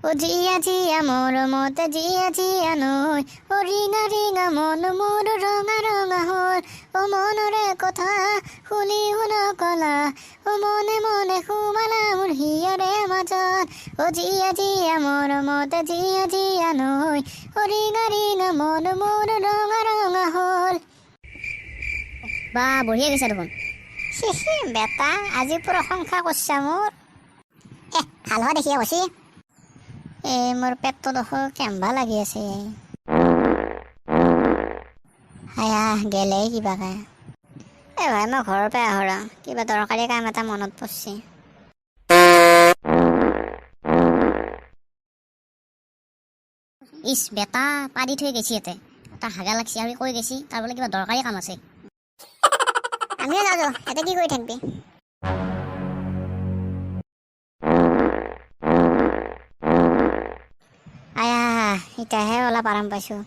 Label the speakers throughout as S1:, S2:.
S1: অ জীয়া জীয়া মৰমতে জীয়া জীয়া নৈ, অ ৰিঙা ৰিঙা মন মোৰ ৰঙা ৰঙা হ'ল। অ মনৰে কথা শুনি শুন কলা, অ মনে মনে সোমালা মোৰ হিয়াৰে মাজত। অ জীয়া জীয়া মৰমতে জীয়া জীয়া নৈ, অ ৰিঙা ৰিঙা মন মোৰ ৰঙা ৰঙা হ'ল।
S2: বা, বঢ়িয়া গৈছা দেখোন।
S1: বেটা, আজি প্ৰশংসা কৰছা মোৰ।
S2: এ, ভাল হোৱা দেখিয়ে কৈছি।
S1: এই মোৰ পেটটো দেখোন কেম্বা লাগি আছে। আয়া, গেলে কিবাকে। এ ভাই, মই ঘৰৰ পৰা আহো ৰ, কিবা দৰকাৰী কাম এটা মনত পৰছি।
S2: ইচ বেটা, পাৰি থৈ গেছি ইয়াতে। তাৰ হাগা লাগছি আৰু কৈ গেছি তাৰ বোলে কিবা দৰকাৰী কাম আছে।
S1: আমিও যাওঁ, ইয়াতে কি কৰি থাকবি? আয়া, এতিয়াহে অলপ আৰাম পাইছোঁ।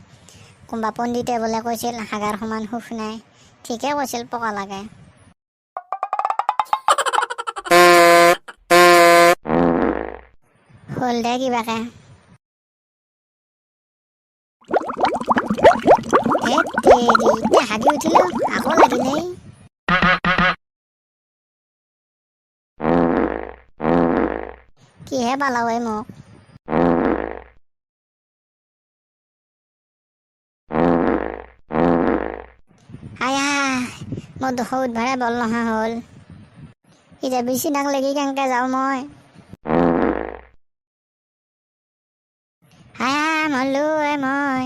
S1: কোনোবা পণ্ডিতে বোলে কৈছিল হাগাৰ সমান সুখ নাই। ঠিকে কৈছিল, পকা লাগে। হ'ল দে কিবাকে। ধেৎ তেৰি, এতিয়া হাগি উঠিলো আকৌ লাগিলেই। কিহে পালাও এই মোক। আয়া, মোৰ দুখ উঠবাৰে বল নহা হ'ল। এতিয়া বিচিনাক লাগি কেনেকে যাওঁ মই? আয়া, মৰলো এ মই।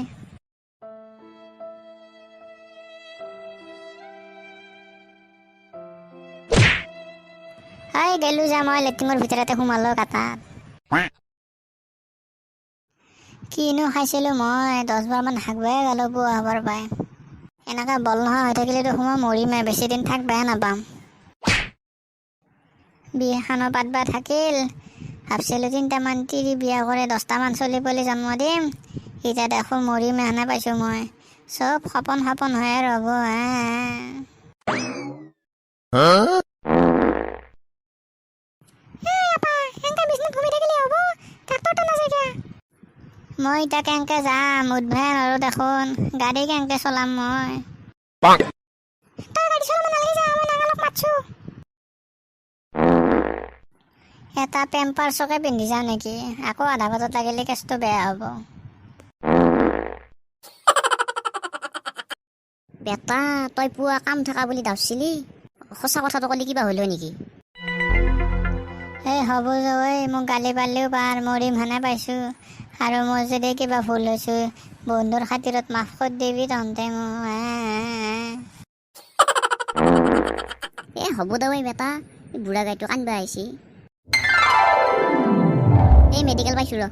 S1: এই গেলো যা মই, লেট্ৰিনৰ ভিতৰতে সোমালো কাটাত। কিনো খাইছিলো মই, 10 বাৰমান হাগবাই গ'লো পুৱা হ'বৰ পাই। এনেকা বল নোহোৱা হৈ থাকিলে দেখোন মই মৰিমে, বেছি দিন থাকবাই নাপাম। বিয়াখনো পাতবা থাকিল। ভাবছিলো তিনিটামান তিৰি বিয়া কৰে 10টামান চলি পলি জন্ম দিম। এতিয়া দেখোন মৰিমে হেনে পাইছো মই। চব সপোন সপোন হৈয়ে ৰ'ব। মই এতিয়া কেনেকে যাম? উঠবাই নোৱাৰো দেখোন। গাড়ী কেনেকে চলাম মই? তই গাড়ী চলাব নালাগে যা, মই নাঙলক মাতছো। এটা পেম্পাৰ্চকে পিন্ধি যাওঁ নেকি? আকৌ আধা বাটত লাগিলে কেছটো বেয়া হ'ব।
S2: বেটা, তই পুৱা কাম থকা বুলি দাউছিলি, সঁচা কথাটো ক'লে কিবা হ'লেও নেকি?
S1: এই হ'ব ঐ, মোক গালি পাৰিলেও পাৰ, মৰিম হেনে পাইছোঁ। আৰু মই যদি কিবা ভুল হৈছোঁ, বন্ধুৰ খাতিৰত মাফ কৰি দিবি তহঁতে মোক।
S2: এ হ'ব দে ঐ বেটা, এই বুঢ়া গাইটো কান্দবা আহিছি। এই মেডিকেল পাইছোঁ ৰ।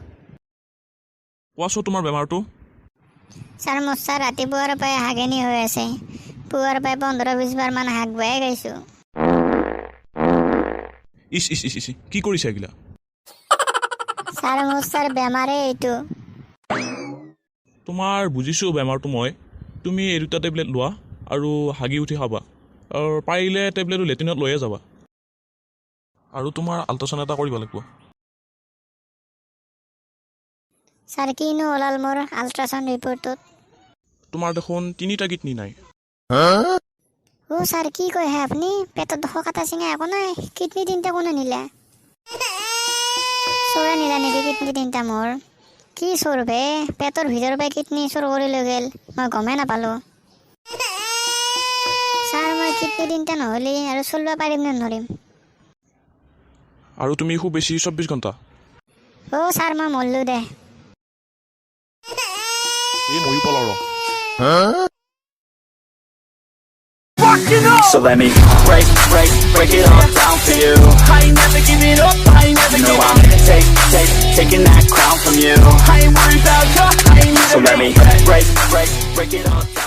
S3: কোৱাচোন তোমাৰ বেমাৰটো।
S1: ছাৰ, মোৰ ছাৰ ৰাতিপুৱাৰ পৰাই হাগেনি হৈ আছে। পুৱাৰ পৰাই 15-20 বাৰমান হাগবাই গাইছোঁ।
S3: ইচ ইচ ইচ ইচ, কি কৰিছা এইগিলা?
S1: ছাৰ, মোৰ ছাৰ বেমাৰেই এইটো।
S3: তোমাৰ বুজিছোঁ বেমাৰটো মই। তুমি এই দুটা টেবলেট লোৱা আৰু হাগি উঠি খাবা, আৰু পাৰিলে টেবলেটটো লেট্ৰিনত লৈয়ে যাবা। আৰু তোমাৰ আল্ট্ৰাচাউণ্ড এটা কৰিব লাগিব।
S1: ছাৰ, কিনো ওলাল মোৰ আল্ট্ৰাচাউণ্ড ৰিপৰ্টটোত?
S3: তোমাৰ দেখোন তিনিটা কিডনী নাই।
S1: অ' ছাৰ, কি কয় হে আপুনি? পেটত দুখ কাটা চিঙা একো নাই, কিডনী তিনিটা কোনে নিলে? চোৰে নিলা নেকি কিডনী তিনিটা মোৰ? কি চোৰ বে? পেটৰ ভিতৰৰ পৰা কিডনী চোৰ কৰি লৈ গ'ল, মই গমেই নাপালোঁ। ছাৰ, মই কিডনী তিনিটা নহ'লে আৰু চলিব পাৰিম নে নোৱাৰিম?
S3: আৰু তুমি খুব বেছি 24 ঘণ্টা।
S1: অ' ছাৰ, মই মৰলো দে।
S3: এই ময়ো পলাওঁ ৰ।
S4: So let me break, break, break it all down for you. I ain't never giving up, I ain't never, you know I'm take, take, taking that crown from you. I ain't worried about you, I ain't. So let me break, break, break it all down.